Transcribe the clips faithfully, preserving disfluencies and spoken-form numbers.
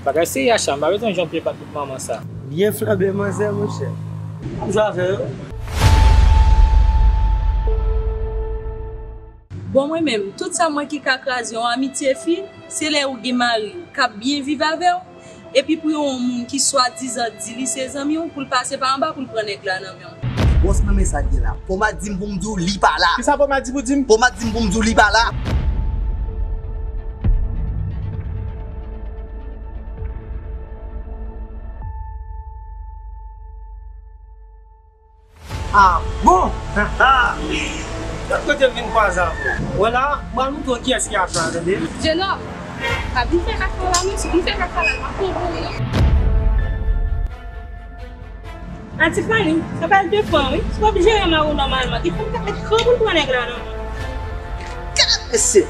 Bagay serye, Acha, m pa bezwen jan w pye pat bout manman sa. Byen flanbe manzè, monchè. M ap jwe avè yo. Bon, mwen menm, tout sa mwen ki ka kraze yon amitye fi, se lè ou gen mari w k ap byen viv avè w, epi pou yon moun ki swadizan di li se zanmi w, pou l pase pa anba pou l pran nèg la nan men w. Bòs mwen, men sa k gen la. Poma di m pou m di w li pa la. Kisa Poma di pou di m? Poma di m pou m di w li pa la. Ah bon? Lòt kote m vin kwaze avè w. Wè la, m pral montre w kiyès ki Acha, tande. Jenòm, pa vin fè kaka la non, si w vin fè kaka la, m ap pran pou ou non. Anti Fanny, sa pral depann wi. Si w ap jere mari w nòmalman, gen fanm k ap met kran pou l pran nèg la nan men w. Gad mesye!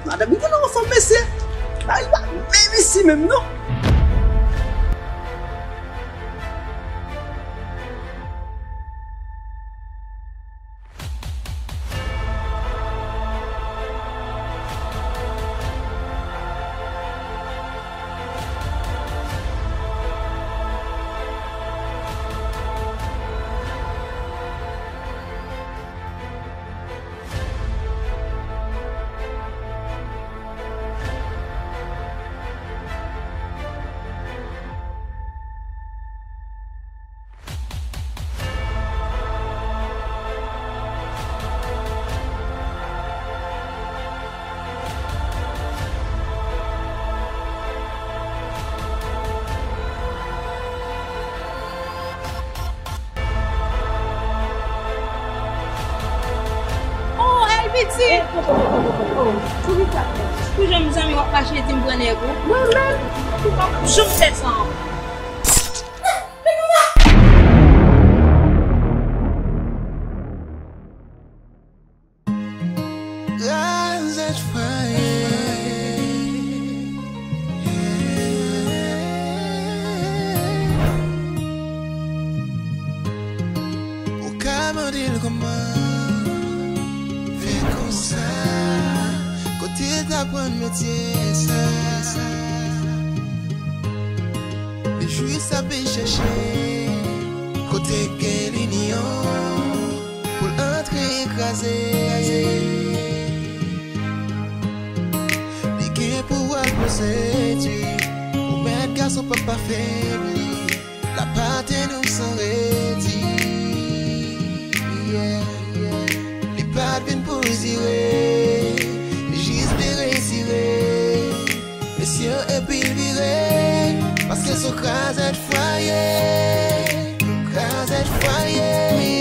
Madanm li gen yon fanm mesye. Bagay pa menm isi menm non. Oh, Elviti! Pou jan m zanmi w ap mache di m pran nèg ou. Mwen menm, m p ap janm fè sa ankò. Krazèt fwaye. Ou ka mande l kòman fè konsa, kote l t aprann metye sa. Li jis ap vin chèche kote gen linyon pou l antre kraze. Li gen pou al poze di ou mèt gason p ap afebli. L ap atè nou san redi. Yeah, yeah. Li pa t vin pou l dire, li jis vle retire. Mesye, epi l vire, paske s on krazèt fwaye. Krazèt fwaye,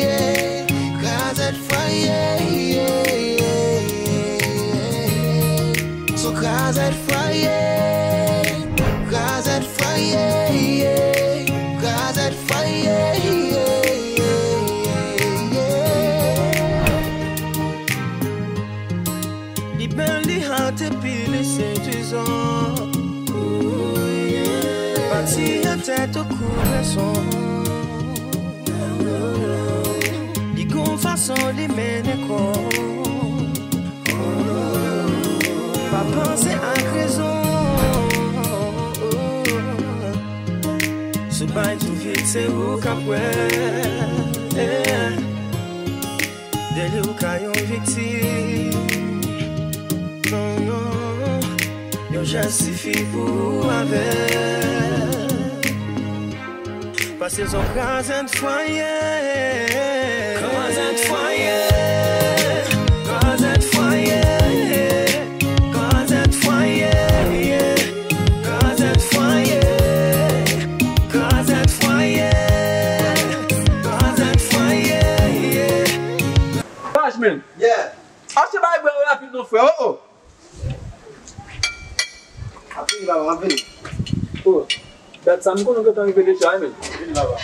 yeah. Krazèt fwaye, yeah, yeah, yeah. S on krazèt fwaye. Krazèt fwaye, yeah. Krazèt fwaye, yeah, yeah, yeah. Li bèl, li hot epi li sedizan. Pati atè tankou pwèson. Li gon fason li mennen kò. Pa panse ak rezon. Si w bay tou vit, se ou k ap wè. De li ou ka yon viktim. Non, non. Yon jès sifi pou ou avè l. Pase s on krazèt fwaye. Krazèt fwaye. Krazèt fwaye. Krazèt fwaye. Krazèt fwaye. Krazèt fwaye. Krazèt fwaye. Paj men. Yeah. Achte bay bwè rapid non frè. Oh, oh. M ap vini, papa, m ap vini. Oh, dat sa m konnen w gentan rive deja wi, men. Vini, papa.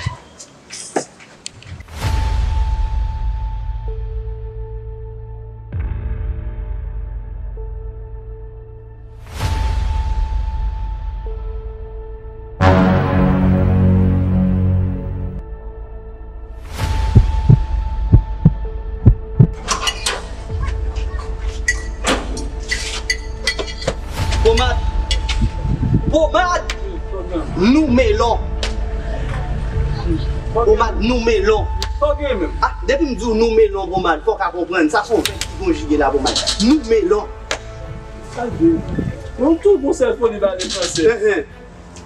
Pomad. Pomad, nou melon. Pomad, nou melon. Ah, depi m di w nou melon, Pomad, fò w ka konprann. Sa se yon vèb ki konjige la, Pomad. Nou melon. Sa di, nou tout bon sèl foli pale fransè.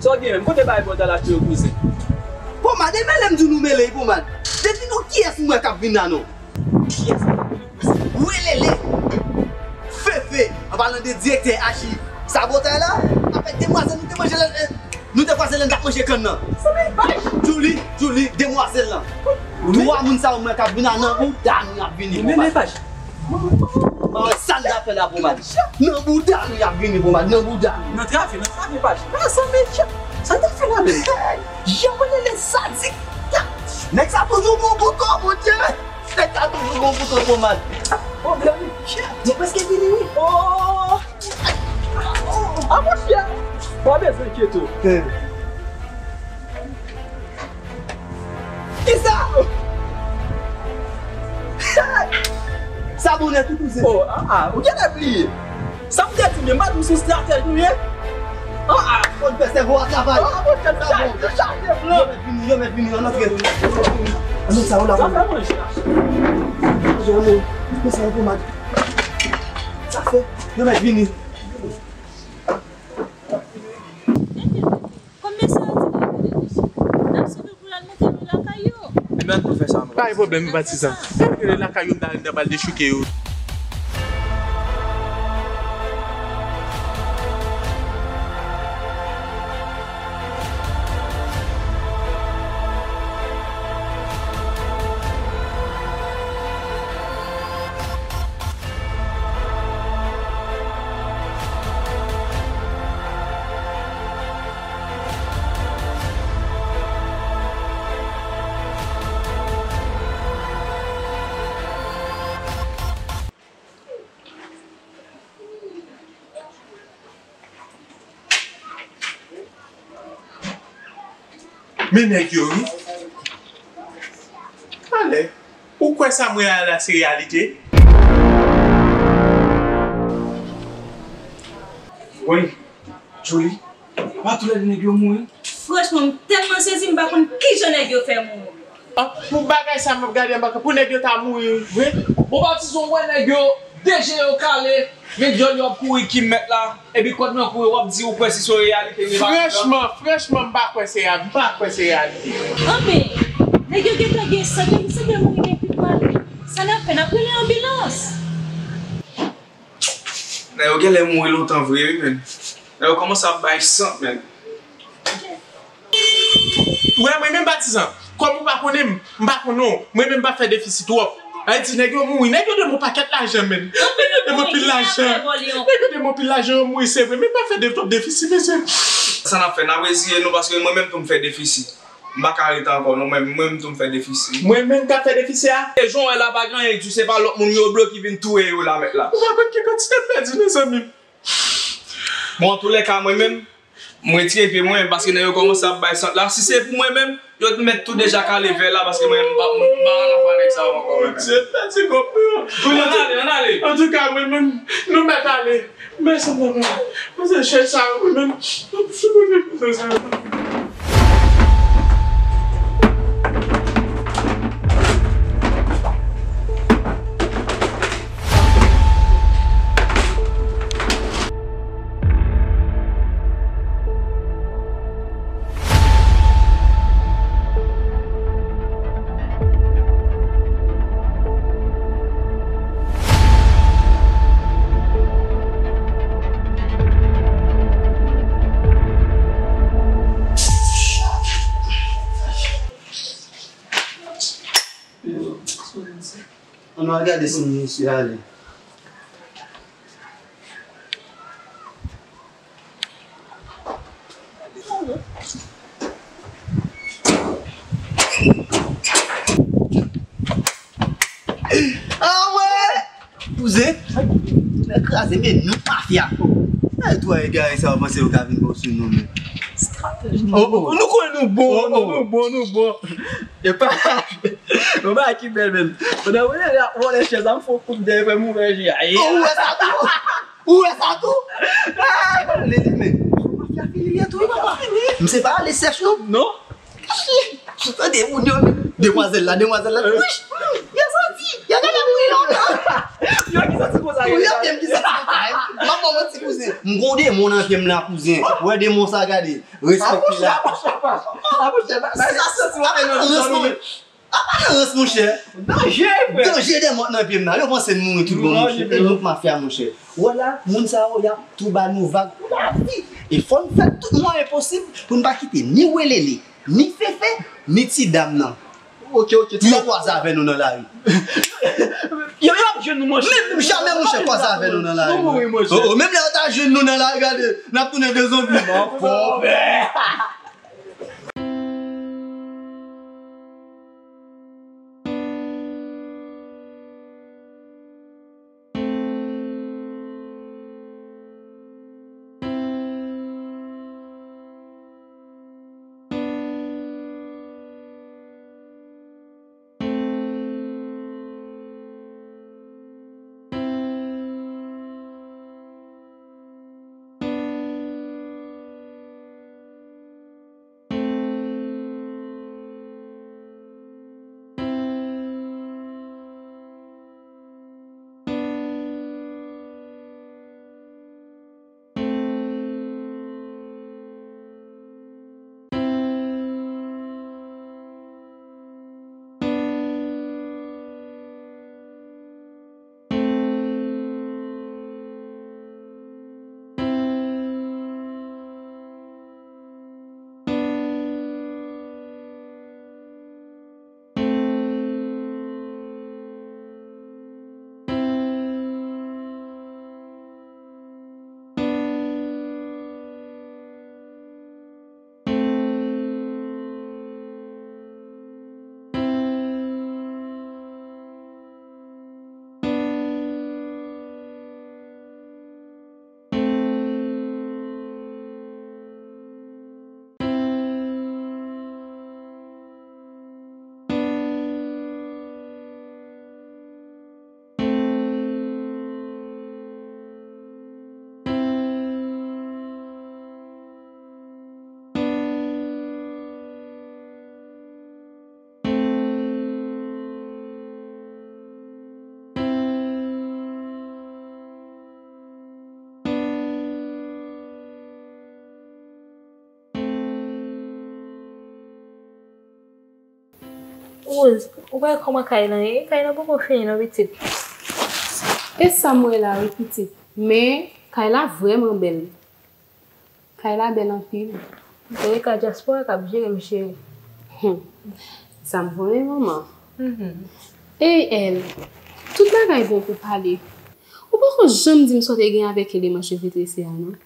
Sa w gen menm? Kote bagay bòt a la yo, kouzen? Pomad, e mele m di w nou mele, Pomad. Depi nou kiyès m wè k ap vin la, non? Kiyès? Welele! Fefe! An palan de direktè achiv. Sa bòt a la? Avèk demwazèl nou te manje lè, eh, nou te kwaze lè n t ap manje kann nan. Julie, Julie, demwazèl lan. Twa moun sa yo mwen k ap vin la nan bouda nou y ap vini, Pomad. Mwen wè sa n ta fè la, Pomad. Nan bouda nou y ap vini, Pomad, nan bouda nou. Nan trafe, nan trafe, paj. Ah, sa mechan. Sa n ta fè la menm? Jan mwen rele sadik. Nèg sa toujou gon bouton, Bondye. Nèg sa toujou gon bouton, Pomad. Oh, blan, nou prèske vini, wi. Oh! Ah, monchè. Pa bezwen enkyete w. Kisa? Sa bonè tou, kouzen. Oh, ah, ah, ou genlè bliye. Sa m te di, men m pa di w se yon stratèj ou ye? Ah, ah. Fò n fè sèvo a travay. Ah, mwen fè chaje, chaje plan. Yo mèt vini, yo mèt vini, ann antre. Ann sa yo la. Sa fè manje la. Manje, ann. Men sa yo, Pomad. Sa fè, yo mèt vini. Kòm mesye a di nou rele depi, n ap swiv yo pou l al mete nou lakay yo. Ebyen, ann tou fè sa, non? Pa gen pwoblèm, patizan. Ann rele lakay yo, m ta, m ta pral dechouke yo. Men nèg yo, wi. Ale. Ou kwè sa m wè a la se reyalite? Wi. Julie, apa tou lè nèg yo mouri? Franchman, m tèlman sezi, m pa konn kijan nèg yo fè mouri. Ah, pou bagay sa m ap gade anba, pou nèg yo ta mouri vre? Bon, patizan, ou wè nèg yo, de je yo kale, men dyòl yo ap kouri ki mèt la, epi kòd nan kou yo, w ap di ou kwè si se yon reyalite li pa. Franchman, franchman, m pa kwè se, m pa kwè se reyalite. Anben, nèg yo gentan gen sant, epi sant yo mouri gen pi pale. Sa n ap fè, n ap rele anbilans. Nèg yo genlè mouri lontan vre wi, menn. Nèg yo kòmanse ap bay sant, menn. Ou wè, mwen menm patizan, kòm ou pa konnen m, m pa konnen w, mwen menm m pa fè defisi twòp. Sa vle di, nèg yo mouri, nèg yo dwe m yon pakèt lajan, menn. Nèg yo dwe m anpil lajan. Nèg yo dwe m anpil lajan, yo mouri, se vre, men m pa fè de, twòp defisi, mesye. Sa n ap fè, n ap reziye nou, paske mwen menm tou m fè defisi. M pa ka rete ankò non, mwen menm tou m fè defisi. Mwen menm k ap fè defisi a? E jan w wè la pa gen anyen di, se pa lòt moun yo blo ki vin touye yo la mèt la. Ou pa konn ki kantite m pèdi, mezanmi. Bon, antoulèka, mwen menm, m retire pye mwen, paske nèg yo kòmanse ap bay sant la. Si se pou mwen menm, yo t mèt tou deja kale vè la, paske mwen menm, m pa, m pa nan afè nèg sa yo ankò, mwen menm. Bondye, pèdi kòb mwen. Ann ale, ann ale. Antouka, mwen menm, nou mèt ale. Mèsi, mwen menm. Paske chèch sa yo, mwen menm, m ap fouti mwen menm, mwen menm. Ann al gade si misye ale. Anmwe! Kouzen, nèg kraze, men nou mafya. Nèg twa egare sa yo panse yo ka vin bon sou nou, men. Stratèj nou. Oh, oh. Nou konnen nou bon, oh, oh, nou bon, nou bon. E pa, yon bagay ki bèl menm. Pandan mwen la, vòlè chèz la, m fè yon kout dèyè, fè m ouvè je a. Oh, ou wè sa tou? Ou wè sa tou? Ah, li, li, men. Mafya fini, M se pa ale sèch non. Non. Ou tande moun yo, demwazèl la, demwazèl la. Wouch, yo santi, yo gentan mouri lontan. Yo ki santi konsa. Wi, yo menm ki santi konsa. M ap ba w manti, kouzen. M gon demon nan pye m la, kouzen. Wè demon sa, gade. Respekte la. Apwoche, apwoche, apwoche. Sa santi w ap nan rans mouche. Apa nan rans, monchè. Danje, frè. Danje de mòt nan pye m nan. Yo panse n mouri tout bon, monchè. E nou k mafya, monchè. Wè la, moun sa yo, y ap tou ba nou vag pou lavi. E fò n fè tout mwayen posib pou n pa kite ni Welele, ni Fefe, ni ti dam nan. Ok, ok. Pou yo kwaze avè nou nan lari. Yo, yo ap jwenn nou, monchè. Men, jamè, monchè, kwaze avè nou nan lari. Nou mouri, monchè. Oh, oh, menm lè yo ta jwenn nou nan lari, gade, n ap tounen de zonbi. Mò fò. Rose, ou wè kòman kay lan ye? Kay lan poko fini non, pitit. E sa m wè la wi, pitit. Men, kay la vrèman bèl. Kay la bèl anpil. Antouleka, dyaspora k ap jere m, cheri. Hum. Sa m konnen, manman. Mhm. Ey, El, tout bagay bon pou pale. Ou poko janm di m sa w te gen avèk eleman cheve trese a, non?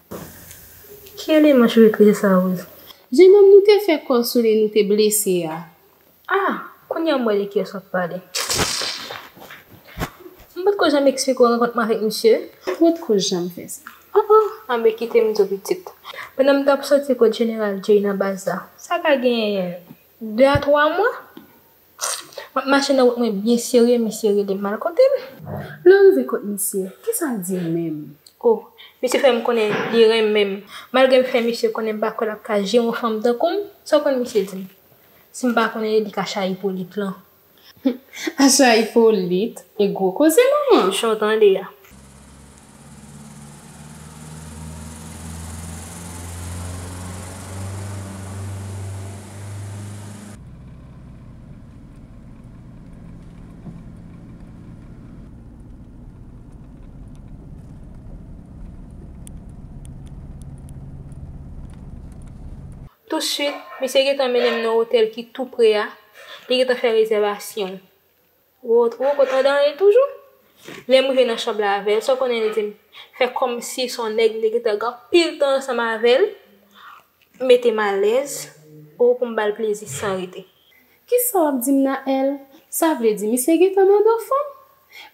Ki eleman cheve trese sa, Rose? Jennonm nou te fè kò sou li, nou te blese a. Ah, kounye a m wè de kiyès w ap pale. M potko janm eksplike w rankont mwen avèk misye. Ou potko janm fè sa. Oh, oh, anben kite m di w pitit. Pandan m t ap soti kot Jeneral Jay nan baz la, sa ka gen de a twa mwa, m ap mache nan wout mwen byen serye, misye rele m al kote l. Lè w rive kot misye, kisa l di w menm? Oh, misye fè m konnen li renmen m. Malgre m fè misye konnen m pa kwè l ap ka jere yon fanm tankou m, sa w konn misye di m? Si m pa konnen li, li ka chayi Polit lan. Acha Ipolit, e gwo koze manman. Jan w tande a. Touswit, misye gentan mennen m nan otèl ki tou pre a. Li gentan fè rezèvasyon. Ou, ou poko tande anyen toujou? Lè m rive nan chanm la avè l, sa w konnen li di m? Fè kòmsi se yon nèg m te gentan gen anpil tan ansanm avè l, mete m alèz, ou pou m ba l plezi san rete. Kisa w ap di m nan, El? Sa vle di misye gentan nan do fanm?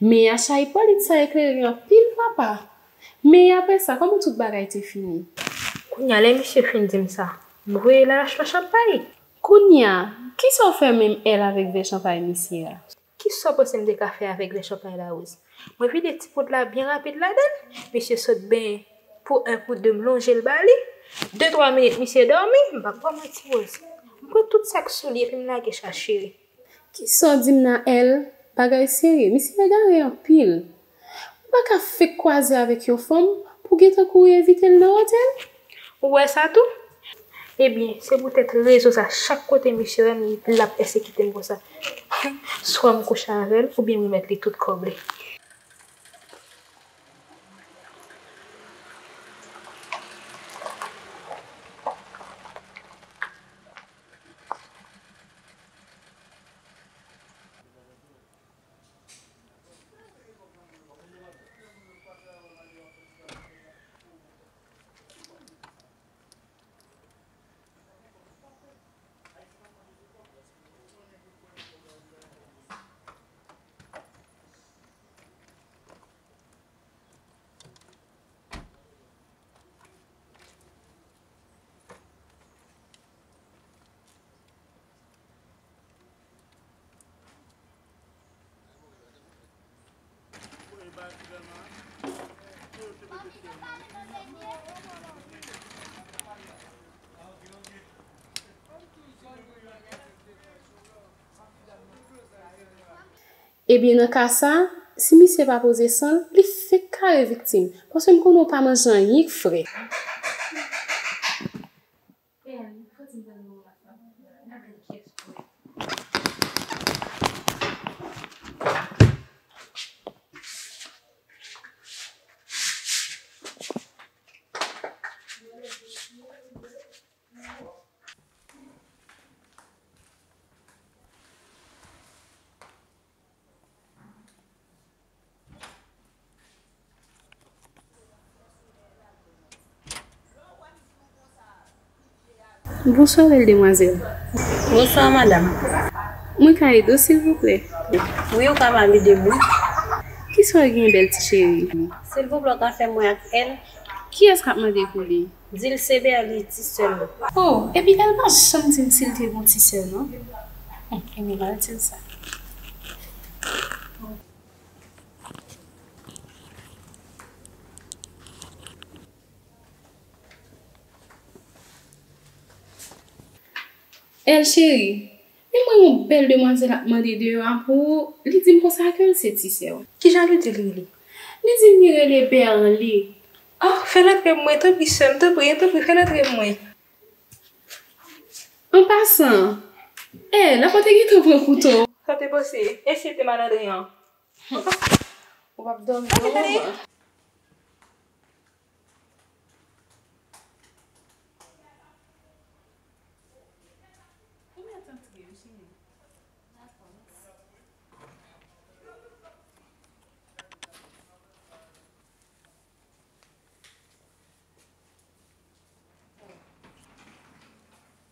Men Acha Ipolit sa eklere anpil, papa. Men apre sa, kòman tout bagay te fini? Kounye a, lè misye fin di m sa, m voye l al achte yon chanpay. Kounye a, kisa w fè menm, El, avèk vè chanpay misye a? Kisa w panse m te ka fè avèk vè chanpay la, Rose? Mwen vide ti poud la byen rapid ladan l, misye sot benyen pou en pou de, m lonje l ba li, De twa minit, misye dòmi, m p ap ba w manti, Rose. M pran tout sa k sou li epi m lage chache li. Kisa w di m nan, L? Bagay serye, misye egare anpil. Ou pa ka fenk kwaze avèk yon fanm pou w gentan kouri evite l nan otèl. Ou wè sa tou? Ebyen, se poutèt rezon sa, chak kote misye wè m, l ap pèsekite m konsa. Swa m kouche avè l, oubyen m remèt li tout kòb li. Ebyen, nan ka sa, si misye pa poze san l, li fenk kare viktim, paske m konnen w pa manje anyen k fre. Bonswa, bèl demwazèl. Bonswa, madanm. Mwen ka ede w, silvouplè? Wi, ou kapab ede mwen. Kisa w gen, bèl ti cheri? Silvouplè, ou ka fè mwen ak L? Kiyès k ap mande pou li? Di l se Berly, ti sè l. Oh, epi L pa janm di m si l te gen yon ti sè, non. Hmm, ebyen, m al di l sa. L cheri, men mwen yon bèl demwazèl ap mande deyò a pou ou, li di m konsa ke l se ti sè w. Kijan li di l rele? Li di m li rele Berly. Oh, fè l antre mwen, tanpri sè m, tanpri, tanpri, fè l antre mwen. An pasan, L, apa w te gentan pran kouto? Sa te panse, e si l te malandren an? Ou p ap dòmi non, manman.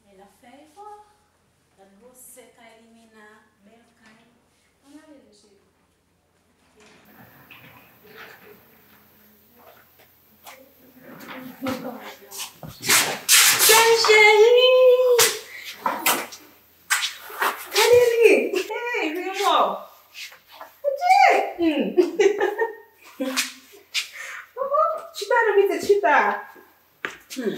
Men l ap fè efò. Gad gwosè kay li, Mina, bèl kay. Ann ale, cheri. Sè m cheri! Gade li! Hey, vire bò! Adje! Hmm. Chita non, pitit, chita! Hmm.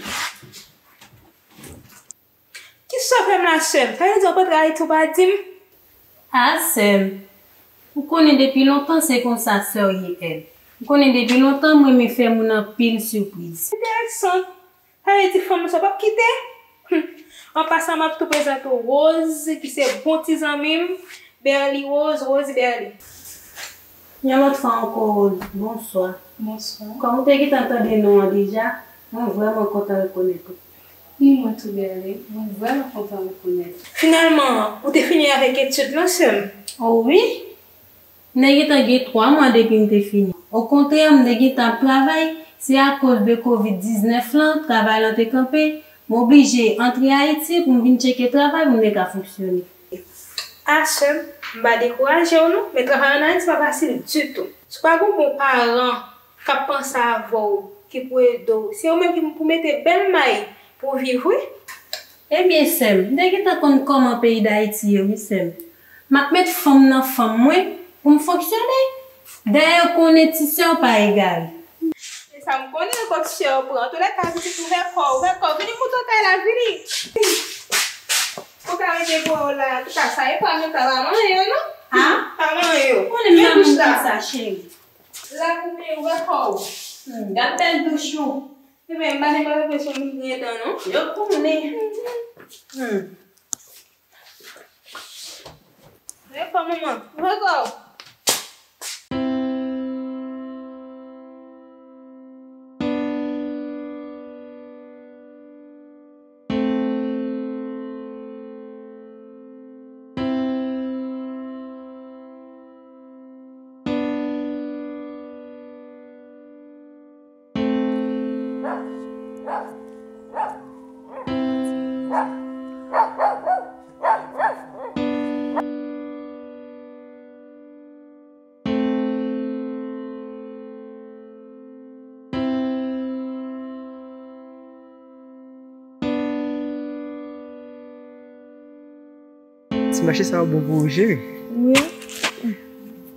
Kisa w fè m la, sè m? Sa vle di w ap antre Ayiti, w pa di m? A, sè m, ou konnen depi lontan se konsa sè w ye, L. Ou konnen depi lontan m renmen fè moun anpil sipriz. Enteresan. Sa vle di fanm sa w p ap kite? Hum. An pasan, m ap tou prezante w Rose, ki se bon ti zanmi m, Berly Rose, Rose Berly. Yon lòt fwa ankò, Rose, bonswa. Bonswa. Kòm ou te gentan tande non an deja, mwen vrèman kontan rekonèt ou. Ni mwen tou, Berly, mwen vrèman kontan rekonèt ou. Finalman, ou te fini avèk etid lan, sè m? O wi! M te gentan gen twa mwa depi m te fini. Okontrè, m te gentan ap travay, se akoz de kovid diznèf lan, travay lan te kanpe, m oblije antre Ayiti pou m vin tcheke travay pou m te ka fonksyone. A, sè m, m pa dekouraje w non, men travay ann Ayiti pa fasil ditou. Si w pa gen yon bon paran k ap panse avè w, ki pou ede w, se ou menm ki pou mete bèl may pou w viv, wi. Ebyen, sè m, m te gentan konn kòman peyi Dayiti ye, wi, sè m. M ap met fanm nan fanm mwen pou m fonksyone. Dayè, ou konnen ti sè w pa egare. Sa m konnen, kòk chè w pran. Antouka, pitit, ouvè kò w, ouvè kò w. Vini moute kay la, vini. Ou ka rete pou w la. Antouka, sa e pa nou, sa pa manyen, non? Ha? Pa manyen. Konnen m pa moun konsa, cheri. La pou mwen, ouvè kò w. Hmm, gad bèl douch ou. Ebyen, m pa gen move presyon m gen dan, non. Yo konnen. Hmm. Ouvè kò w, manman. Ouvè kò w. Ti mache sa yo bon pou ou, cheri? Wi.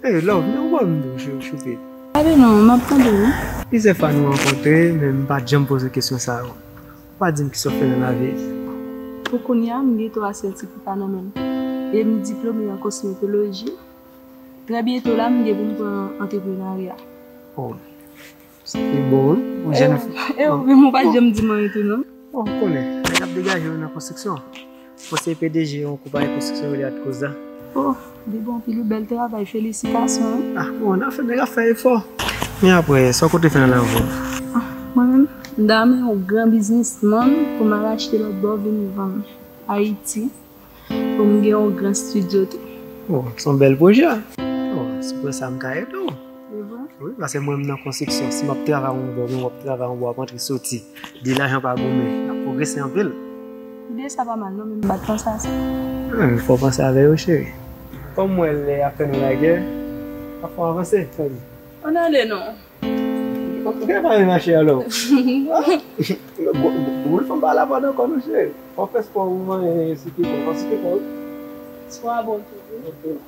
Ey, love, men ou ba m dlo, chou-, choupe. Gade non, m ap tande w. Plizyè fwa nou rankontre, men m pa t janm poze w kesyon sa yo. Ou pa di m kisa w fè nan lavi. Pou kounye a, m gen twa sètifika nan men m. E m diplome an kosmetoloji. Trè byento la, m gen pou m pran antreprenarya. Oh. Li bon, wi. Ou jèn fi. E ou menm, ou pa janm di m anyen tou, non? Bon, ou konnen, nèg ap degaje yo nan konstriksyon. Mwen se P D G yon konpayi konstriksyon rele Atkoza. Oh, li bon anpil, wi, bèl travay, felisitasyon, wi. Ah, bon, n ap fè, nèg ap fè efò. Men apre, sa w konte fè nan lavi w? Ah, mwen menm, m ta renmen yon gran biznismann pou m al achte lòt bò vin vann Ayiti. Pou m gen yon gran estidyo tou. Oh, se yon bèl pwojè. Oh, si w kwè sa, m ka ede w. Se vre? Wi, paske mwen, m nan konstriksyon. Si m ap travay yon bò, men w ap travay yon bò, w ap antre soti. De lajan pa goumen. N ap pwogrese anpil. Ide sa pa mal, non, men m pa t panse a sa. Ah, fò w panse avè yo, cheri. Kòm m wè lè y ap fè nou lagè, fò w avanse. Ann ale non. Ou gen pa mache alò. Boul fanm pa la pa nan kò nou, cheri. Fò fè spò ou manyen siki fò, fò siki fò. Swa bon toujou.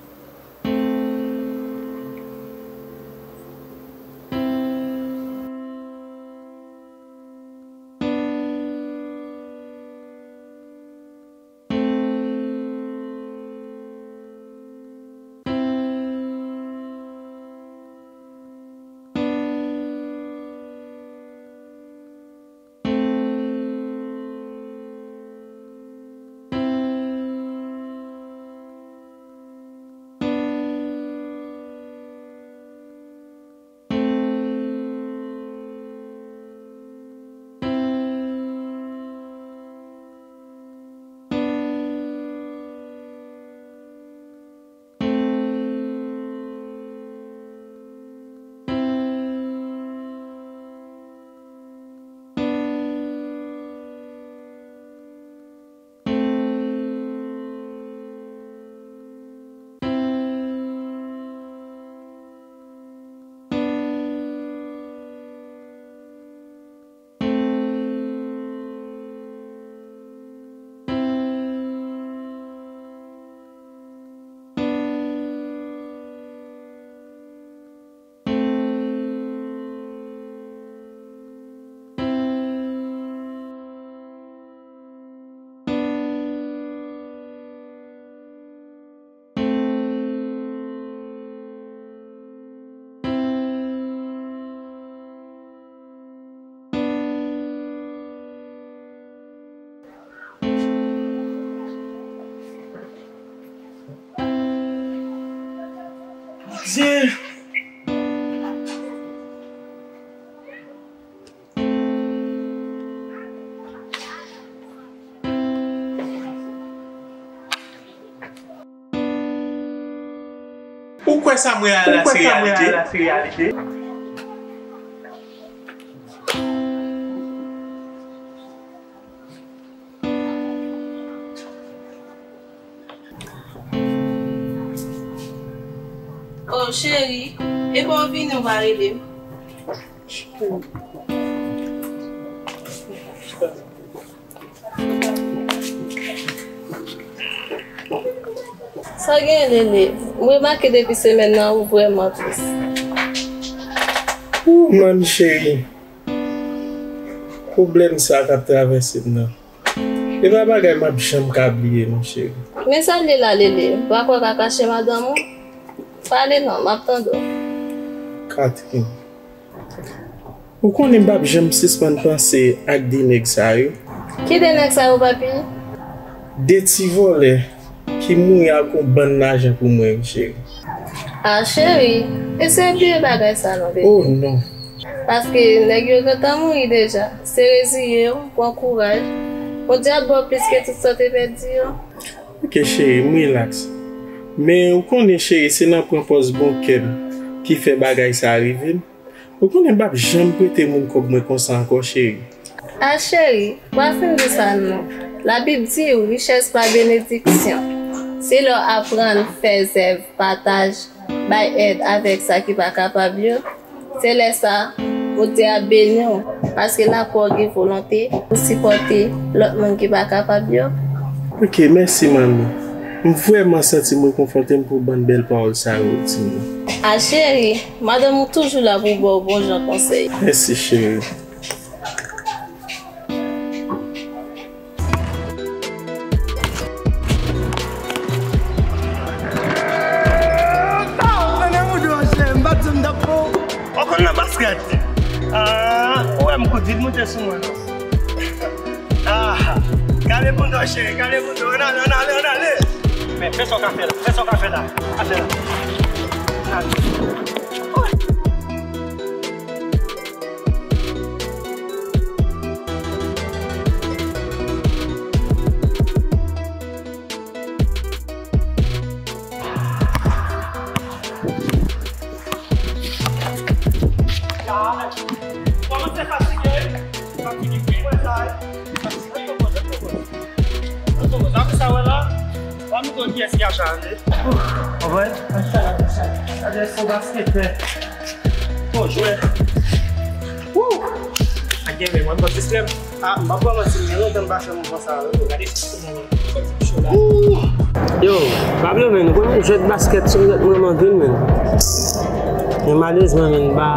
Ou kwè sa m wè a la se reyalite? Oh, cheri, e pa w vini, ou pa rele m. Sa gen, Lele? M remake depi semèn nan, ou vrèman tris. Ou, man, cheri. Pwoblèm sa k ap travèse m nan, e pa bagay m ap janm ka bliye non, cheri. Men sa l ye la, Lele? M pa kwè w ka kache madanm ou. Pale non, m ap tande w. Catherine, ou konnen m p ap janm sispann panse ak de nèg sa yo. Ki de nèg sa yo, papi? De ti vòlè ki mouri ak yon bann lajan pou mwen, wi, cheri. Ah, cheri, eseye bliye bagay sa non, bebe. Oh, non. Paske nèg yo gentan mouri deja. Se reziye w, pran kouraj. Bondye ap ba w plis ke tout sa w te pèdi yo. Ok, cheri, m rilaks. Men ou konnen, cheri, se nan pran pòz bon kè m ki fè bagay sa rive m. Ou konnen m p ap janm prete moun kòb mwen konsa ankò, cheri. Ah, cheri, pa fin di sa non. Labib di, richès pa benediksyon. Se lè w aprann fè zèv, pataj, bay èd avèk sa ki pa kapab yo, se lè sa Bondye ap beni w, paske lakwa w gen volonte pou sipòte lòt moun ki pa kapab yo. Ok, mèsi, manmi. M vrèman santi m rekonfòte m pou bann bèl pawòl sa yo ou di m yo. Ah, cheri, madanm ou toujou la pou ba w bon jan konsèy. Mèsi, cheri. Ou konn nan baskèt? Ah, ou wè m kout vit moute sou mwen non. Ah, kale bouda w, cheri, kale bouda w. Ann ale, ann ale, ann ale. Men, fè sa w ka fè la, fè sa w ka fè la. Fè sa w ka fè la. Ann ale. Kòmanse fatige, fatige, wi, wè sa, wi. Fatige, yo poze, yo poze. Yo poze, apre sa, wè la, w a montre w kiyès ki a chaje. Ou konprann? Gade, se yon basketè. Bon jwè. Woo! Ak gen men, mwen, m pran sistèm. Ah, m pa pran manti, m gen lontan m pa fè mouvman sa yo. Gade sistèm mwen. Yo, Pablo, men, ou konnen jwèt baskèt se yon jwèt mwen anvi, men. Men malerezman, men, m pa,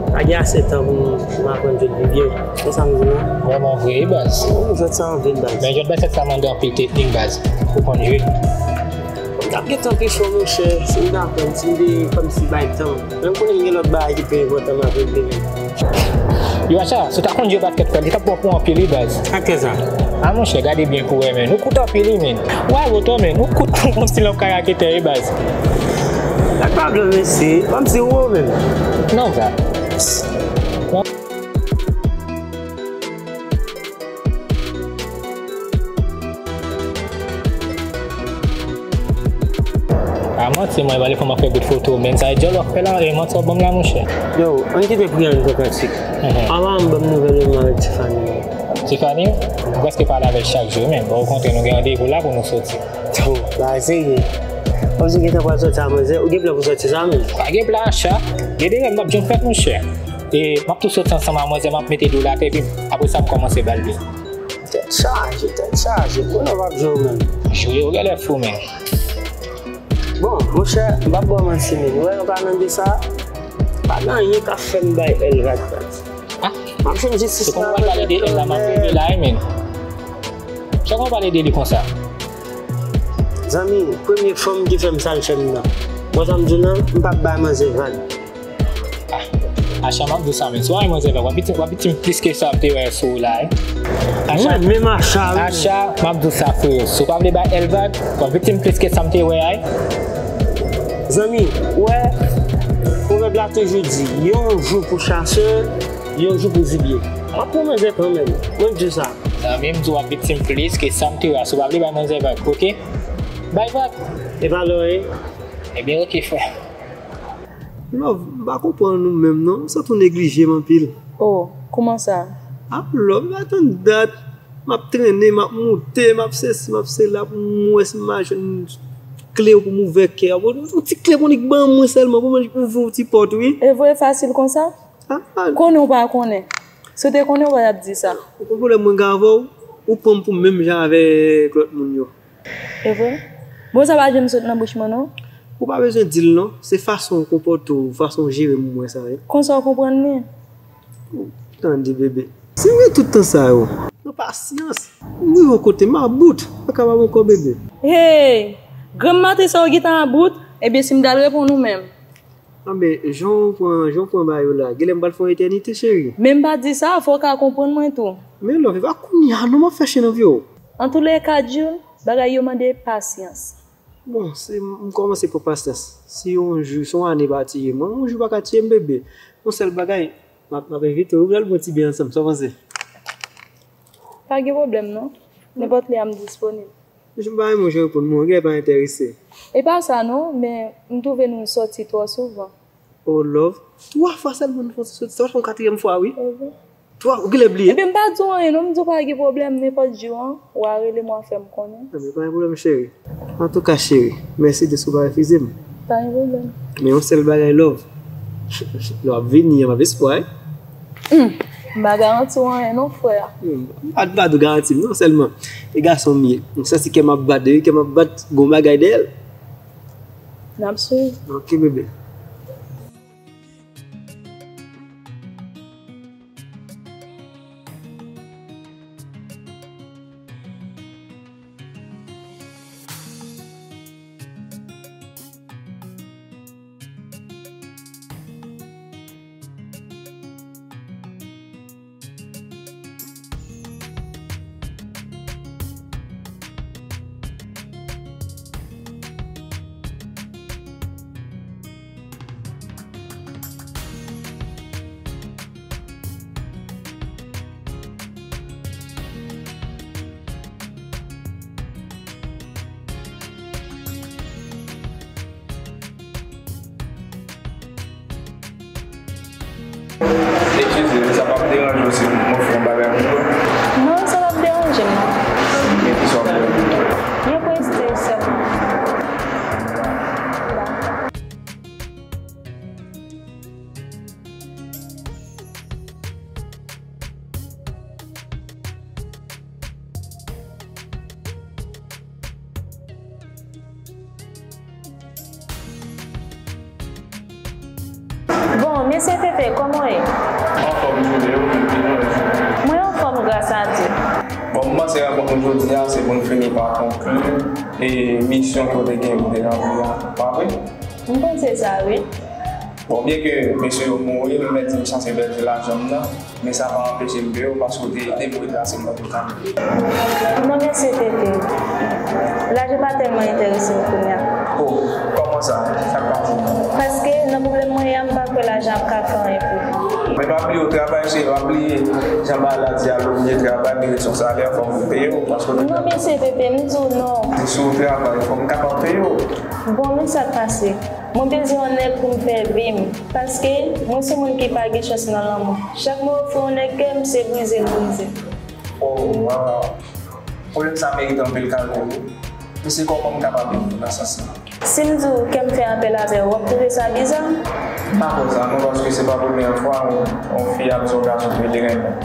pa gen ase tan pou m aprann jwèt li byen. Se sa m di, non? Vrèman vre, wi, baz. Ou jwèt sa anvi, baz. Men jwèt baskèt sa mande anpil teknik, baz. Pou konn jwe. M t ap gentan pi cho, monchè, si m t aprann, si m te kòmsi bay tan. Men m konnen m gen lòt bagay ki pi enpòtan m ap regle, men. Yo, Acha, si w ta konn jwe baskèt, frè, li t ap bon pou anpil, wi, baz. Sa k fè sa? Ah, monchè, gade byen pou wè, men. Ou kout anpil, wi, men. Ou a woto, men. Ou kout kòmsi l ap ka raketè, wi, baz. Sa k pa blo, mesye? Kòmsi ou wo, men. Non, baz. A manti, mwen, pale kòman fè bout foto, men sa e dyòl w ap fè la, e manti w ap ban m la, monchè. Yo, ann kite pri a, ann pran kantik. Mhm. Avan m ban m nouvèl ou, mwen avèk Tiffany. Tiffany, m prèske pale avè l chak jou, men, bon, okontrè, nou gen randevou la pou nou soti. Oh, bagay serye. Kòmsi w gentan pral soti a manzè, ou gen plan pou soti sa, menm? Pa gen plan, Acha. Gen de rèv m p ap janm fèt, monchè. E m ap tou soti ansanm a manzè, m ap mete do l atè, epi apre sa, m kòmanse ba l li. Tèt chaje, tèt chaje. Konnen w p ap jwe w menm. Jwe, ou genlè fou, men. Bon, monchè, m p ap ba w manti, men. Ou wè nan pa nan de sa, pa gen anyen k ap fè m bay L vag, baz. Ah? M ap jwenn jistis nan men. Se kòman w pral pale de L la, m ap rele la, wi, men. Se kòman w pale de li konsa? Zanmi, premye fanm ki fè m sa l fè m nan. Bon, sa m di w nan, m p ap bay manzè vag. Ah, Acha, m ap di w sa, men. Si w pa gen manzè vag, w ap viktim, w ap viktim plis ke sa m te wè sou ou la, wi. Acha, mwen menm Acha, wi. Acha, m ap di w sa, frè. Si w pa vle bay L vag, w ap viktim plis ke sa m te wè a, wi. Zanmi, ou wè, pwovèb la toujou di, yon jou pou chasè, yon jou pou zibye. M ap pran manzè kanmenm. Mwen di w sa. Zanmi, m di w ap viktim plis ke sa m te wè a. Si w pa vle bay manzè vag, oke? Bay vag. E pa lò, wi. Ebyen, oke, frè. Love, m pa konprann ou menm non, m santi w neglije m anpil. Oh, kòman sa? Ah, love, m pa tann dat. M ap trennen, m ap moute, m ap sesi, m ap sela, pou m wè si m a jwenn kle pou m ouvè kè a. Bon, yon ti kle pou nèg ban mwen sèlman, pou mwen ouvri yon ti pòt, wi. E vre fasil konsa? Ah, ah. Konnen w pa konnen. Si w te konnen, w pa t ap di sa. Ou konn pwoblèm mwen gen avè w? Ou pran m pou menm jan avèk lòt moun yo. E vre? Bon, sa pa janm sot nan bouch mwen, non. Ou pa bezwen di l, non. Se fason w konpòte w, fason w jere m, m wè sa, wi. Konsa w konprann li? Tande, bebe. Si m gen tout tan sa yo, nan pasyans, m rive yon kote, m about, pa ka ba m ankò bebe. Hey! Granm maten sa w gentan about? Ebyen, si m t al reponn ou menm. Anben, jan w pran, jan w pran bagay yo la, genlè m pral fè yon etènite, cheri. Men m pa di sa, fò w ka konprann mwen tou. Men love, e pa kounye a non m ap fè chen nan vye w. Antouleka, Jul, bagay yo mande pasyans. Bon, si m, m kòmanse pran pasyans. Si yon jou, si yon ane pa tiye mwen, yon jou pa ka tiye m, bebe. Yon sèl bagay, m ap, m ap envite w, nou pral pran ti byen ansanm, sa w panse? Pa gen pwoblèm non. Nenpòt lè a m disponib. Mesye, m pa renmen w jan w reponn mwen, ou genlè pa enterese. E pa sa non, men m twouve nou sòti twò souvan. Oh love, twa fwa sèlman nou fè yon ti sòti, sa pral fè yon katriyèm fwa wi. Twa, ou genlè bliye. Ebyen m pa di w anyen non, m di w pa gen pwoblèm, nenpòt jou an, w a rele m, w a fè m konnen. Ebyen pa gen pwoblèm cheri. Antouka cheri, mèsi de sa w pa refize m. Pa gen pwoblèm. Men yon sèl bagay love, lè w ap vini an, m ap espwa wi. Hmm, m pa garanti w anyen non frè. Hmm, m pa, m pa dwe garanti m non, sèlman e gason m ye. M santi kè m ap bat, depi kè m ap bat, gon bagay dèyè l. N ap swiv. Ok bebe. Eskize, sa p ap deranje w si m ofri yon bagay pou ou? Non, sa p ap deranje m non. Men kisa w ap fè? Yon prestij sèlman. Bon, mesye Tete, kòman w ye? Anfòm, jodi a, ou menm, kijan w ye? Mwen anfòm, gras a Dye. Bon, m panse rankont nou jodi a, se pou n fini pa konkli, e, misyon ke w te gen pou te ranpli a, pa vre? M panse sa, wi. Bon, byenke mesye yo mouri, m mèt di m sanse pèdi lajan m nan, men sa pa anpeche m peye w paske w te ede m retrase m nan tout kamin. Non, mesye Tete. Lajan pa tèlman enterese m kounye a. Oh, kòman sa? Sa k pase? Paske nan pwoblèm mwen ye a, m pa kwè lajan ap ka fè anyen pou mwen. Men pa bliye w travay, cheri, pa bliye jan bagay la di a, lè w oblije travay, merite yon salè, fò m peye w, paske w te... Non, mesye Tete, m di w non. Si w travay, fò m kapab peye w. Bon, men sa k pase. Mwen bezwen yon nèg pou m fè vi m, paske mwen se yon moun ki pa gen chans nan lanmou. Chak mwen ofri yon nèg kè m, se brize l brize. Oh, waw. Pwoblèm sa merite anpil kalkil, wi. Men se kòman m kapab ede w nan sans sa? Si m di w kè m fè apèl avè w, w ap twouve sa biza? M pa kwè sa, non, paske se pa premyè fwa yon, yon fi ap di yon gason ke li renmen.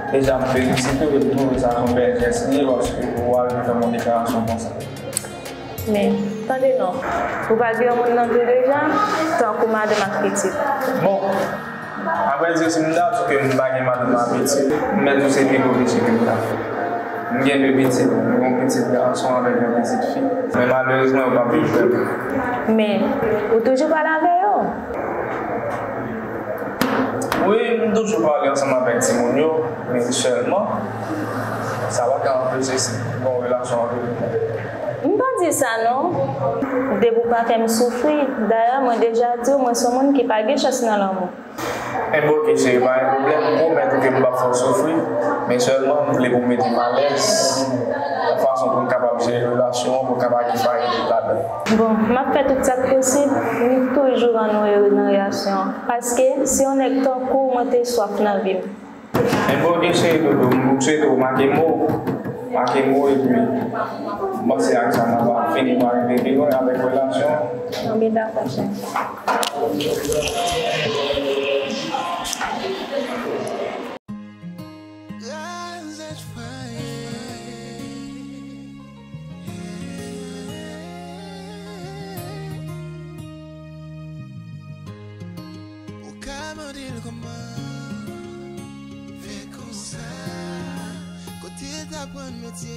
Deja, m felisite w, e m twouve sa se yon bèl jès li ye, paske ou al fè m yon deklarasyon konsa. Men, tande non, ou pa gen yon moun nan tou deja, tankou madanm ak pitit? Bon, apre di, si m ta di w ke m pa gen madanm ak pitit, m mèt di w se pi gwo peche ke m ta fè. M gen de pitit, m gen yon pitit gason avèk yon pitit fi. Men malerezman, yo p ap viv vrèman. Men, ou toujou pale avè yo? Wi, m toujou pale ansanm avèk timoun yo, men sèlman, sa pa ka anpeche si m gen yon relasyon avè yo. M pa di sa non. Depi w pa fè m soufri. Dayè, mwen deja di w, mwen se yon moun ki pa gen chans nan lanmou. Enben oke cheri, pa gen pwoblèm, m pwomèt ou ke m p ap fè w soufri, men sèlman m vle pou w mete m alèz, yon fason pou n kapab jere relasyon an, pou n kapab gen fayilit ladan l. Bon, m ap fè tout sa k posib pou m toujou rann ou ere nan relasyon an, paske se yon nèg tankou w mwen te swaf nan vi m. Enben oke cheri doudou, m swete w make mo, make mo epi m panse ak sa n ap fini pa rive pi lwen avèk relasyon an. Anben dakò cheri. Ou ka mande l kòman fè konsa. Li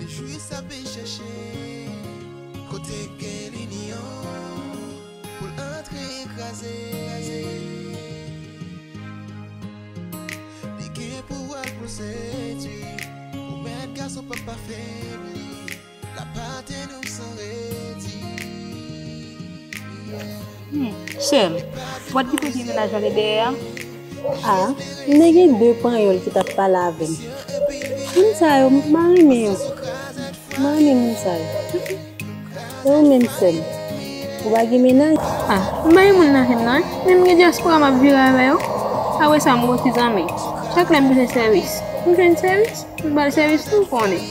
jis ap vin chèche kote gen linyon pou l antre kraze. Li gen pouvwa pou l sedui ou, mèt gason p ap afebli. L ap atè nou san redi. Hmm, sè m, w ap kite vye mennaj anlè dèyè a? Ah, m te gen de panyòl ki t ap pale avè m. Moun sa yo, m pa renmen yo. M pa renmen moun sa yo. E ou menm, sè m, ou pa gen mennaj? Ah, m pa gen moun nan vi m nan, wi. Men m gen dyaspora m ap viv avè yo. Apre sa, m gon ti zanmi. Chak lè m bezwen sèvis, m jwenn sèvis. M ba l sèvis tou, ou konnen.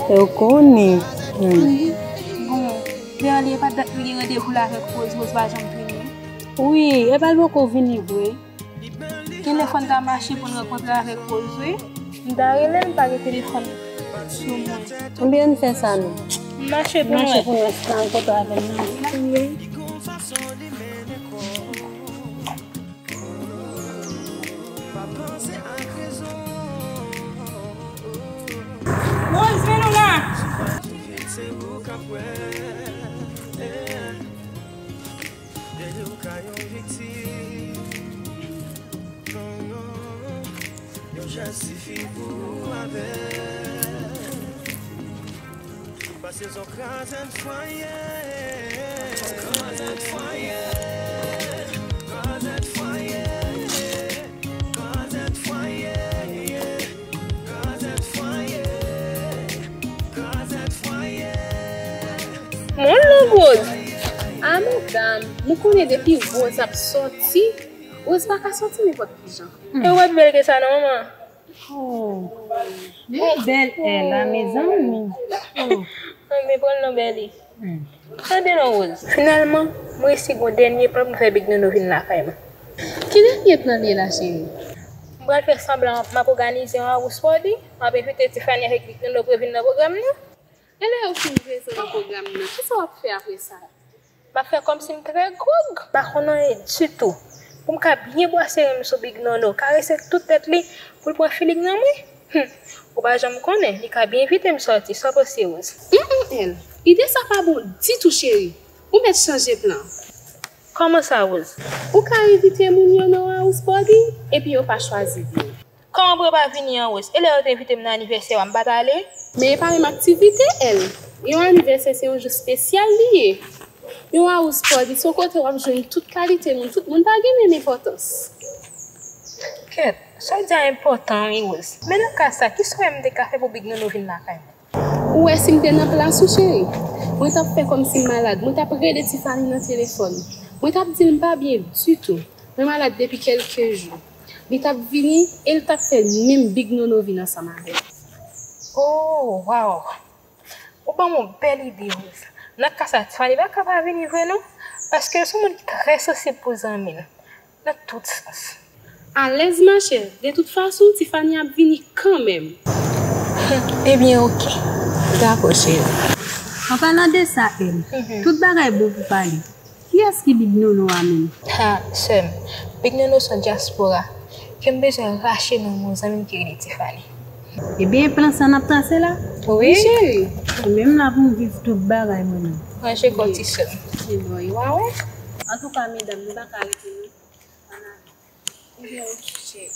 Ou konnen. Hmm. Bon, Berly, e pa dat li gen randevou la avèk Rose, Rose pa janm vini? Wi, e pa l poko vini vre? Genlè fò n ta mache pou n rankontre avèk Rose, wi. M ta rele l, m pa gen telefòn sou mwen. Ebyen, ann fè sa, non. M mache pou n wè. M mache pou n wè si n ta rankontre avè l, non. Rose, vin nou la. Pase yon kraze fwaye. Kraze fwaye. Kraze fwaye. Kraze fwaye. Kraze fwaye. Kraze fwaye. Mon long Rose. Ah, medam, nou konnen depi Rose ap sòti, Rose pa ka sòti nenpòt ki jan. E w ap bèl ke sa, non, manman? Oh, li bèl, Ella, mezanmi. Oh. Ann, men pran l non, Berly. Hmm. Tande non, Rose. Finalman, mwen resi gon dènye plan pou m fè Big Nono vin lakay mwen. Ki dènye plan li ye la, cheri? M pral fè sanblan m ap òganize yon house party. M ap envite Tiffany avèk Big Nono pou yo vin nan pwogram nan. E lè yo fin prezan nan pwogram nan, kisa w ap fè apre sa? M ap fè kòmsi m trè gwòg, m pa konn anyen ditou. Pou m ka byen bwase ren m sou Big Nono, karese tout tèt li, pou l pran feeling nan mwen. Hum, ou pa janm konnen, li ka byen envite m sòti, sa w panse, Rose? Hum, hum, L, ide sa pa bon ditou, cheri. Ou mèt chanje plan. Kòman sa, Rose? Ou ka envite moun yo nan house party, epi yo pa chwazi vini. Kòman pou yo pa vini an, Rose? E lè yo te envite m nan anivèsè a, m pa t ale? Men e pa menm aktivite, L. Yon anivèsè se yon jou espesyal li ye. Yon house party se yon kote w ap jwenn tout kalite moun. Tout moun pa gen menm enpòtans. Kèt, sa w di a enpòtan, wi, Rose. Men nan ka sa, kisa w wè m te ka fè pou Big Nono vin lakay mwen? Ou wè si m te nan plas ou, cheri? Mwen t ap fè kòmsi m malad. Mwen t ap rele Tiffany nan telefòn. Mwen t ap di l m pa byen ditou. Mwen malad depi kèlke jou. Li t ap vini e l t ap fè menm Big Nono vin ansanm avè l. Oh, waw! Ou ban m yon bèl ide, Rose. Nan ka sa, Tiffany pa ka pa vini vre non, paske l se yon moun ki trè sansib pou zanmi l, nan tout sans. Alèz, machè, de tout fason, Tiffany ap vini kanmenm. Ebyen, oke. Dakò, cheri. An palan de sa, L, tout bagay bon pou pale. Kiyès ki Big Nono a menm? Ha, sè m, Big Nono se yon dyaspora ke m bezwen rache nan men yon zanmi m ki rele Tiffany. Ebyen, plan sa n ap trase la? Wi. Wi, cheri. Mwen menm la pou m viv tout bagay mwen menm. Ranje kò w, ti sè m. Ebyen, w a wè. Antouka, medam, nou pa ka rete non. Ann ale. Ebyen, oke, cheri.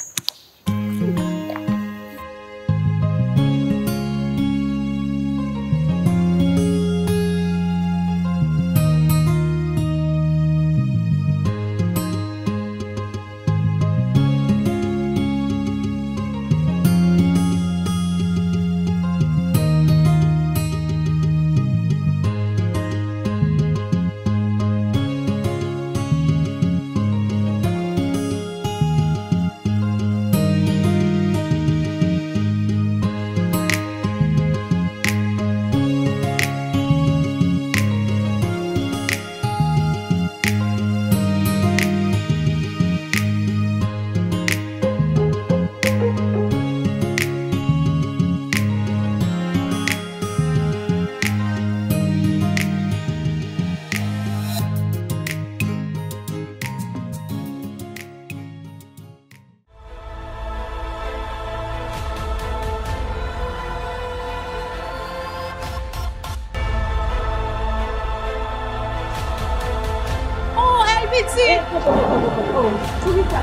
Poukisa?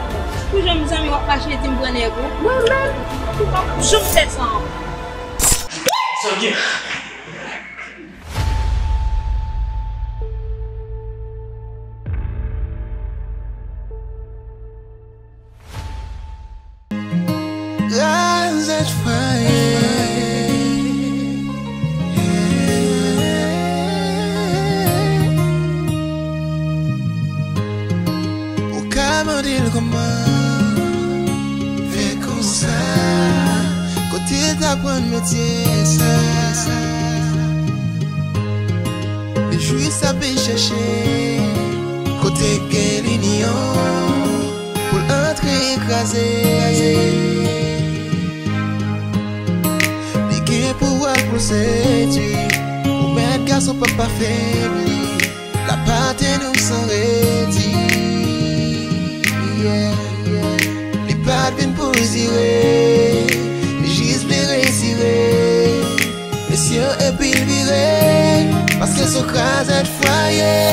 Pou jan m zanmi w ap mache di m pran nèg ou. Mwen menm? Ou p ap janm fè sa ankò. Sa w gen? Razèt fwaye. Ou ka mande l kòman fè konsa, kote l t aprann metye sa. Li jis ape chèche kote gen linyon pou l antre kraze. Li gen pouvwa pou l sedui, ou mèt gason p ap afebli. L ap atèn ou san redi. Yeah, yeah. Li pa t vin pou l dire, li jis vle retire mesye epi l vire, paske se yon krazèt fwaye.